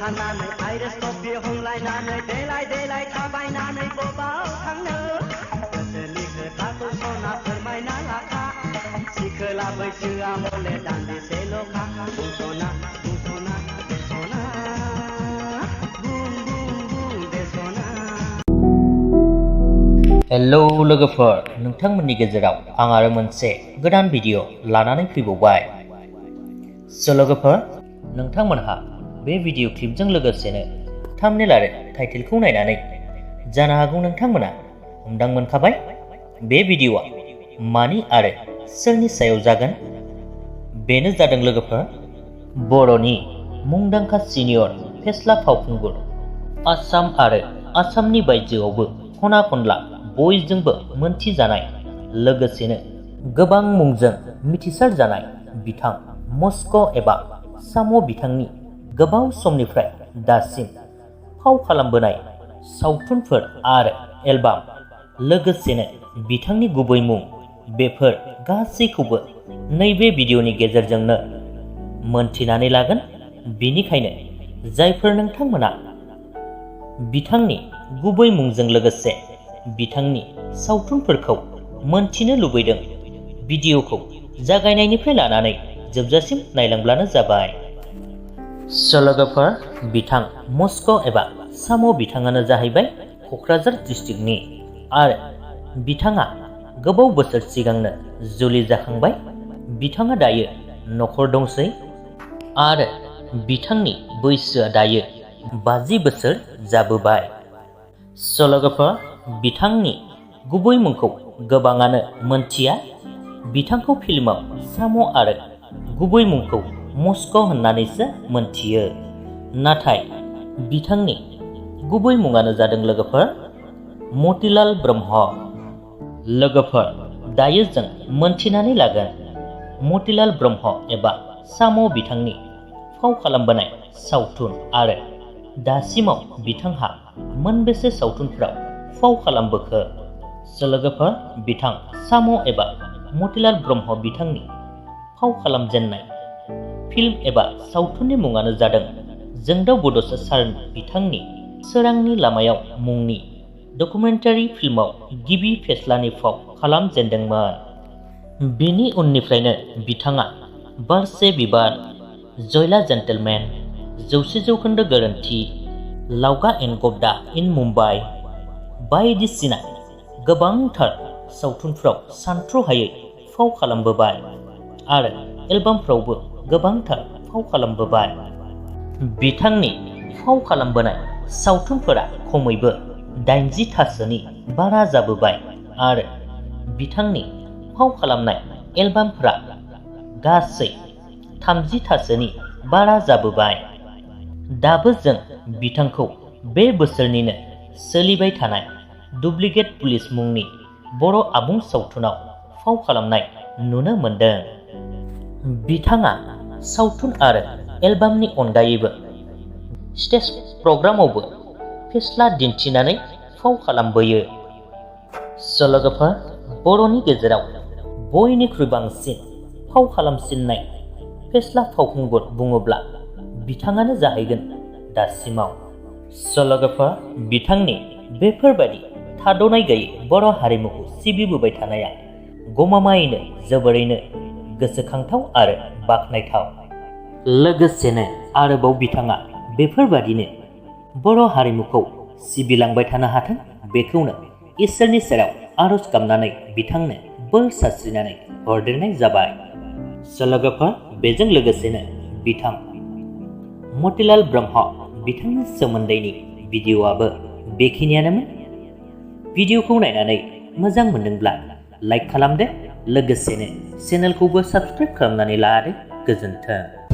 खानानै आइरिस कफि हमलायनानै देलाय थाबायनानै बबाव थांनो गोसोनि खोथाखौ सना फोरमायना लाखा सिखोला बैसोआ हले दान्दिसेल'खा बुंस'ना सना बुं दे सना। हेलौ लोगोफोर, नोंथांमोननि गेजेराव आं आरो मोनसे गोदान भिडिअ लानानै फैबावबाय। लोगोफोर, नोंथांमोनहा बे भिडिअ क्लिपजों लोगोसेनो थाम्बनेल आरो टाइटेलखौ नायनानै जानो हागौ नोंथांमोना हमदां मोनखाबाय बे भिडिअआ मानि आरो सोरनि सायाव जागोन। बेनो जादों लोगोफोर बर'नि मुंदांखा सिनियर फेस्ला फावखुंगुर, आसाम आरो आसामनि बायजोआवबो खना खनला बयजोंबो मोनथिजानाय लोगोसेनो गोबां मुंजों मिथिसार जानाय बिथां मस्क' एबा साम' बिथांनि गोबाव समनिफ्राय दासिम फाव खालामबोनाय सावथुनफोर आरो एलबाम लोगोसेनो बिथांनि गुबै मुं, बेफोर गासैखौबो नैबे भिडिअनि गेजेरजोंनो मोनथिनानै लागोन। बेनिखायनो जायफोर नोंथांमोना बिथांनि गुबै मुंजों लोगोसे बिथांनि सावथुनफोरखौ मोनथिनो लुबैदों, भिडिअखौ जागायनायनिफ्राय लानानै जोबजासिम नायलांब्लानो जाबाय। लोगोफोर, बिथां मस्क' एबा साम' बिथाङानो जाहैबाय क'क्राझार डिस्ट्रिक्टनि आरो बिथाङा गोबाव बोसोर सिगांनो जुलि जाखांबाय। बिथाङा दायो न'खर दंसै आरो बिथांनि बैसोआ दायो 50 बोसोर जाबोबाय। लोगोफोर, बिथांनि गुबै मुंखौ गोबाङानो मोनथिया। बिथांखौ फिल्माव साम' आरो गुबै मुंखौ मस्क' होननानैसो मोनथियो। नाथाय बिथांनि गुबै मुङानो जादों लोगोफोर मतिलाल ब्रह्म। लोगोफोर, दायो जों मोनथिनानै लागोन मतिलाल ब्रह्म एबा साम' बिथांनि फाव खालामबोनाय सावथुन आरो दासिमाव बिथांहा मोनबेसे सावथुनफोराव फाव खालामबोखो। लोगोफोर, बिथां साम' एबा मतिलाल ब्रह्म बिथांनि फाव खालामजेननाय फिल्म एबा सावथुननि मुङानो जादों जोंदाव बड'सा सार बिथांनि सोरांनि लामायाव मुंनि डकुमेन्टारि फिल्माव गिबि फेस्लानि फाव खालामजेनदोंमोन। बिनि उननिफ्रायनो बिथाङा बारसे बिबार, जयला जेन्टेलमेन, 100 जौखोन्दो गोरोन्थि, लवगा एन्ड gwदा इन मुम्बाइ बायदिसिना गोबांथार सावथुनफ्राव सानथ्र'हायै फाव खालामबोबाय आरो एलबामफ्रावबो गोबांथार फाव खालामबोबाय। बिथांनि फाव खालामबोनाय सावथुनफोरा खमैबो 80थासोनि बारा जाबोबाय आरो बिथांनि फाव खालामनाय एलबामफोरा गासै 30थासोनि बारा जाबोबाय। दाबो जों बिथांखौ बे बोसोरनिनो सोलिबाय थानाय डुप्लिकेट पुलिस मुंनि बर' आबुं सावथुनाव फाव खालामनाय नुनो मोनदों। बिथाङा सावथुन आरो एलबामनि अनगायैबो स्टेज प्रग्रामावबो फेस्ला दिन्थिनानै फाव खालामबोयो। लोगोफोर, बर'नि गेजेराव बयनिख्रुइ बांसिन फाव खालामसिननाय फेस्ला फावखुंगुर बुङोब्ला बिथाङानो जाहैगोन दासिमाव। लोगोफोर, बिथांनि बेफोरबायदि थाद'नाय गैयै बर' हारिमुखौ सिबिबोबाय थानाया गमामायैनो जोबोरैनो गोसोखांथाव आरो बाख्नायथाव। लोगोसेनो आरोबाव बिथाङा बेफोरबादिनो बर' हारिमुखौ सिबिलांबाय थानो हाथों, बेखौनो इसोरनि सेराव आरज गाबनानै बिथांनो बोर सारस्रिनानै हरदेरनाय जाबाय। लोगोफोर, बेजों लोगोसेनो बिथां मतिलाल ब्रह्म बिथांनि सोमोन्दैनि भिडिअआबो बेखिनियानोमोन। भिडिअखौ नायनानै मोजां मोनदोंब्ला लाइक खालामदो, लोगोसेनो चेनेलखौबो साबस्क्राइब खालामनानै लादो। गोजोन्थों।